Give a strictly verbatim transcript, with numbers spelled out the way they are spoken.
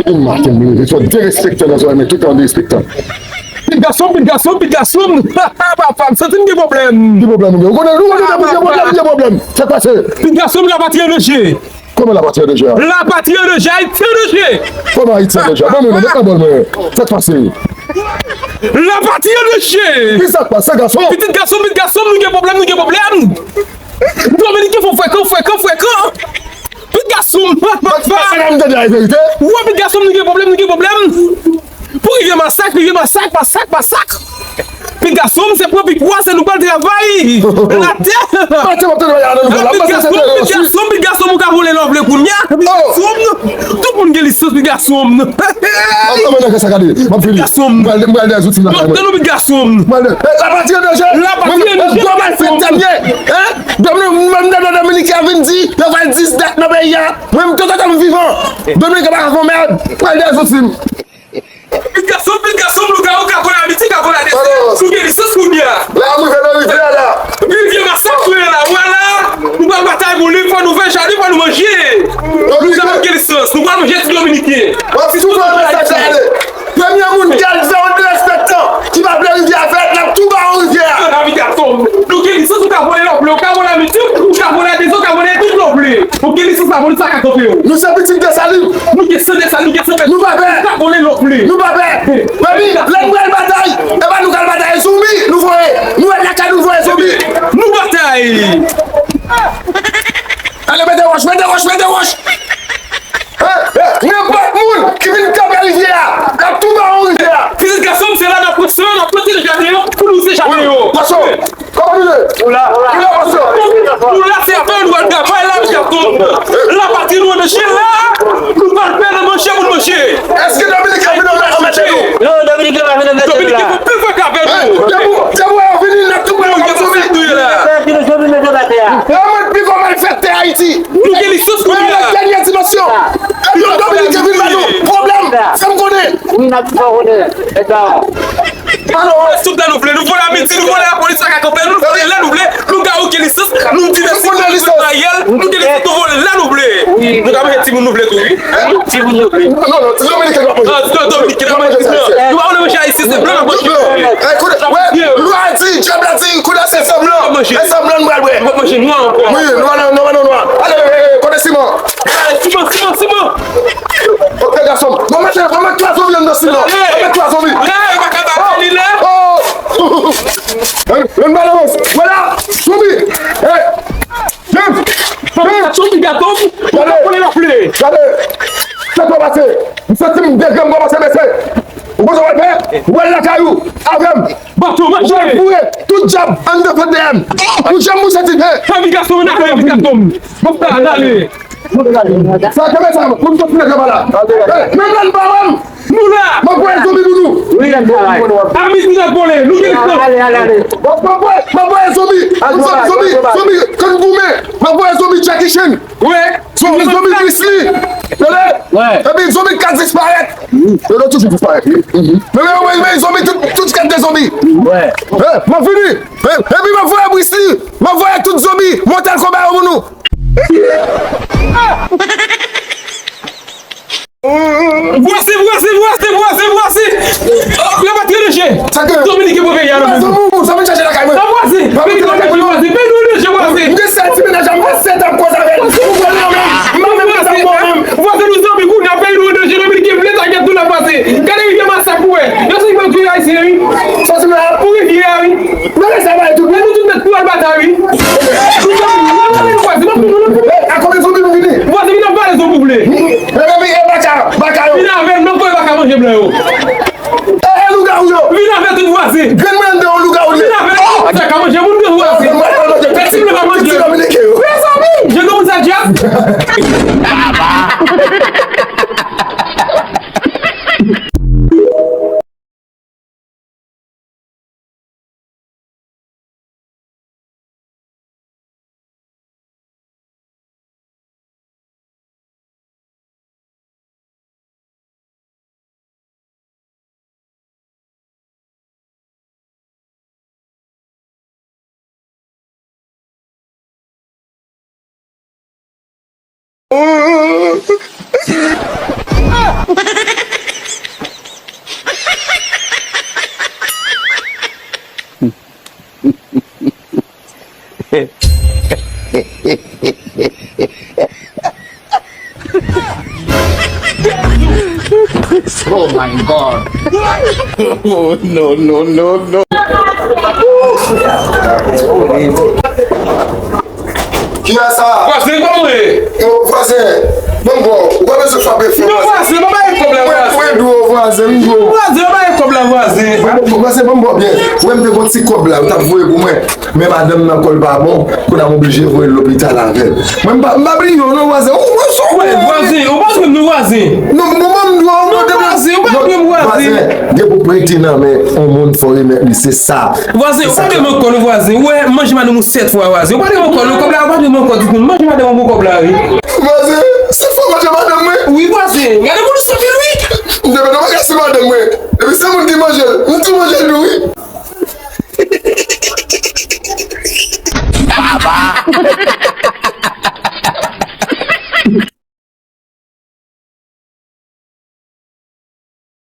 Yon maten m leve, fò derespektan nan zòrèy mwen, tout tan derespektan. Pitit gason m, pitit gason m, pitit gason m. Papa, m santi m gen pwoblèm. Ki pwoblèm ou gen? Ou konnen, ou konnen depi gen pwoblèm, gen pwoblèm. Sa k pase? Pitit gason m, lapatri an danje. Kòman lapatri an danje a? Lapatri an danje, Ayiti an danje. Kòman Ayiti an danje a? Ban mwen, ban mwen, ban mwen. Sa k pase? Lapatri an danje. Ki sa k pase, gason? Pitit gason m, pitit gason m, nou gen pwoblèm, nou gen pwoblèm. Dominiken fò frekan, frekan, frekan. Pitit gason m, pa, pa, pa. Madam, tande a verite. Wè, pitit gason m, nou gen pwoblèm, nou gen pwoblèm. Pou rivyè masak, rivyè masak, masak, masak. Pitit gason m, se pran pikwa, se nou pral travay. Latè. Pitit gason m, pitit gason m, pitit gason m, ou ka vole lè w vle kounye a. Pitit gason m, tout moun gen lisans, pitit gason m. An, an, men nan sa gade, m ap vini. Pitit gason m. M pral, m pral dèyè zouti m lakay mwen. Tande w, pitit gason m. M pral dèyè, eh, lapatri an danje. Lapatri an danje, pitit gason m. Dòm nan, menm nan Dominiken vin di, yo fè dis dat nan peyi a. Mwen, m, tout tan m vivan, Dominiken pa ka fè yon mèd. M pral dèyè zouti m. Pitit gason m, pitit gason m, lougawou ka vole Ayiti, ka vole Ayiti. Nou gen lisans kounye a. La, m rive nan rivyè a la. Rivyè masak nou ye la, wè la. Nou pral batay pou li, fò nou fè jaden, fò nou manje. Lougawou gen lisans, nou pral manje ti Dominiken. Wè, ti Dominiken, sa ale. Premye moun k al fè yon derespektan, ki pa vle rivyè a fèt, l ap tou ba w rivyè a. Pitit gason m, nou gen lisans, ou ka vole lè w vle, ou ka vole Ayiti, ou ka vole Dezò, ou ka vole tout lè w vle. Ou gen lisans lapolis la ka kanpe w. Nou se pitit Desalin. Nou gen san Desalin, nou gen san pèp. Nou pa pè. Nou ka vole lè w vle. Nou pa pè. Mami, lè nou pral batay, e pa nou k al batay, zonbi nou voye. Nou wè lakay nou voye zonbi. Nou batay. Ale, mete wòch, mete wòch, mete wòch. Nenpòt moun ki vin kanpe rivyè a, l ap tou ba w rivyè a. Pitit gason m, se la n ap pran san, n ap pran ti jaden yo, pou nou se jaden yo. Pase. Kòman nou ye? Nou la. Nou la, pase. Nou la, se avè nou al travay la, pitit gason m. Lapatri nou an danje la. Nou pral pèdi manje pou nou manje. Èske Dominiken vin anmède nou? Non, Dominiken pa vin anmède nou la. Dominiken poko vin avè nou. Depi, depi w wè yo vini, n ap tou pran yo kòm zonbi. Nou ye la. Fè ti nou zonbi, mete batè a. Yo mèt pi fò malfektè Ayiti. Nou gen lisans kounye a. Nan dènye dimansyon. Epi yon Dominiken vin ba nou pwoblèm. Fè m konnen. Wi, n ap fè w konnen. E sa. Alò, tout lè nou vle. Nou vole a midi, nou vole lapolis la ka kanpe nou, nou vole lè nou vle. Lougawou gen lisans, nou divèsifye, nou gen lisans, nou vole lè nou vle. Nou ka manje timoun nou vle tou, wi. Timoun nou vle. Non, non, ti Dominiken pa manje. Ah, ti Dominiken pa manje. Nou pa vle manje ayisyen, se blan n ap manje. Lwa di, dyab la di, kounye a se san blan. E san blan nou pral bwè. Nou pa manje nwa ankò. Wi, nwa, nwa, nwa, nwa. Ale, kote siman? Siman, siman, siman. Ok, gason. Mwen mete, mwen mete twa zonbi anndan siman. Mwen mete twa zonbi. Yo pa ka ba li la. Oh. Yon balans. Vwala. Zonbi. Hey. Vin. Vin. Zonbi gato. Gade. Gade. Sa k ap pase? M santi m degre m kòmanse bese. Ou konn sa w al fè? Ou al lakay ou avè m. Bato manje. Ou al foure tout dyab anndan fant dèyè m. Ou janm bouche ti. Hey. Fè mi gason, n ap fè mi gason. Mwen pa ale. Sa kenbe sa, pou n kontinye travay la. Hey, menm lè n pa wè m, nou la. M ap voye zonbi pou nou. Wi, n ap travay. A midi n ap vole, nou gen tan. Ale, ale, ale. M ap voye, m ap voye zonbi. Zonbi, zonbi, zonbi, kan goumen. M ap voye zonbi Jackie Chan. Wi. Zonbi, zonbi Bruce Lee. Tande? Wi. Epi zonbi k ka disparèt. Yo, yo toujou disparèt, wi. Men, men, men, men, zonbi, tout, tout kalite zonbi. Wi. Hey, m ap vini. Hey, epi m ap voye Bruce Lee. M ap voye tout zonbi Mortal Kombat yo pou nou. Vwasi, vwasi, vwasi, vwasi, vwasi. Oh, la patri an danje. Dominiken pran peyi a nan men nou. Sa vin chache lakay mwen. Vwasi, peyi nou an danje, vwasi. Peyi nou an danje, vwasi. M gen sèl ti mennaj la, m gen sèt an m koze avè l. Ou pran nan men m. M pa menm koze avè w menm. Vwasi, nou zanmi, kounye a peyi nou an danje, Dominiken vle tagèt nou la pase. Gade rivyè masak ou wè. Yo se yon peyi ayisyen, wi. Sòti la. Pou rivyè a, wi. Bagay sa bay tout. Men nou tout mèt pou al batay, wi. Vwasi, vwasi, vwasi, vwasi. Hey, a konbyen zonbi nou vini? Vwasi, vin avè zonbi ou vle. Hey, baby, hey, baka, baka yo. Vin avè l, nan kò baka manje blan yo. Hey, hey, lougawou yo. Vin avè tout vwasi. Grenn mwen anndan yon lougawou li ye. Vin avè l. Sa ka manje moun, vwasi. Mwen pa manje. Fè ti blan pa manje. Ti Dominiken yo. Mezanmi, je nou sa djab. Oh my God. Oh, no, no, no, no. Ki a sa? Vwazen, kòman w ye? Yo, vwazen, ban m ba w. Ou pa bezwen frape fò. Non, vwazen, ban m ba w kòb la, vwazen. Mwen dwe w, vwazen, m dwe w. Vwazen, ban m ba w kòb la, vwazen. Vwazen, ban m ba w byen. Wè m te gon ti kòb la, ou t ap voye pou mwen. Men madanm nan kò l pa bon, kounye a m oblije voye l lopital avè l. Mwen m pa, m pa bliye w non, vwazen. Ou, ou, ou, Wè, vwazen, ou pa dwe m non, vwazen. Non, non, ban m dwe w, Non, vwazen, ou pa dwe m, vwazen. Vwazen, depi w prete nan men yon moun, fò w remèt li, se sa. Vwazen, ou pa dwe m ankò non, vwazen. Ou wè, m manje madanm ou sèt fwa, vwazen. Ou pa dwe m ankò non, kòb la, ou pa dwe m ankò ditou. M manje madanm ou pou kòb la, wi. Vwazen, se fò manje madanm mwen. Wi, vwazen. Gade moun sòt li, wi. M te mèt anba kase madanm mwen. Epi se moun ki manje l, m tou manje l tou, wi.